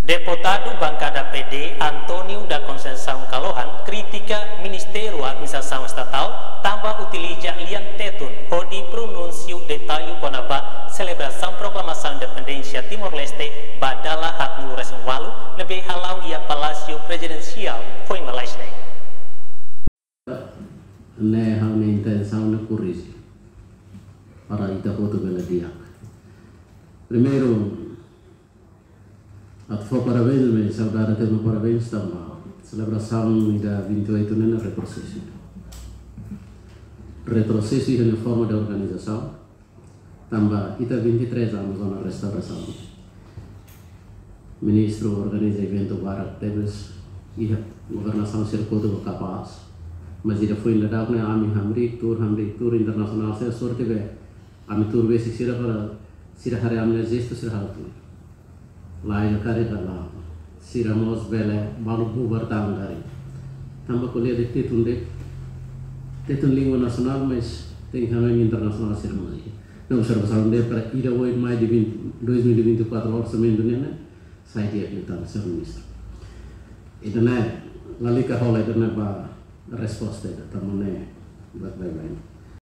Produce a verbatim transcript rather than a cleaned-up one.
Deputadu Bankada P D, António da Conceição Kalohan, kritika Ministériu Administrasaun Estatál tanba utiliza lian Tetun hodi pronunsiu detallu kona-ba selebrasaun proklamasaun independénsia Timor-Leste ba dala haatnulu-resin-ualu ne'ebé hala'o iha Palásiu Prezidensiál foin lalais ne'e. Ne'e ha'u-nia intensaun ne'e korrije para ita hotu bele di'ak. Primeiru, atu fó parabéns, me saudade tenu parabéns tanba selebrasaun ida vinte e oito ne'e retrosesu. Retrosesu iha nia forma de organizasaun, tanba ita vinte e três anos ona restaurasaun. Ministru organiza eventu barak tebes, iha governasaun sira kotuk kapás. Mas ida foin daudauk ne'e ami hamriik tuur, hamriik tuur, internasionál sira sorte be. Ami tuur besik sira para sira haree ami-nia jestu, sira halo tuur. Lae, karik ka lae. Sira mós bele balu bubar tan karik. Tanba ko'alia de'it Tetun de'it, Tetun língua nasionál, mas tenke hanoin internasionál sira mós. Ne'e observasaun de'it para ida oin mai de vinte, dois mil e vinte e quatro orsamentu ne'e, ne'e sai di'ak liután, señór ministru. Ida-ne'e, lalika hola ida-ne'e ba resposta ida, tanba ne'e, ba, ba, ba.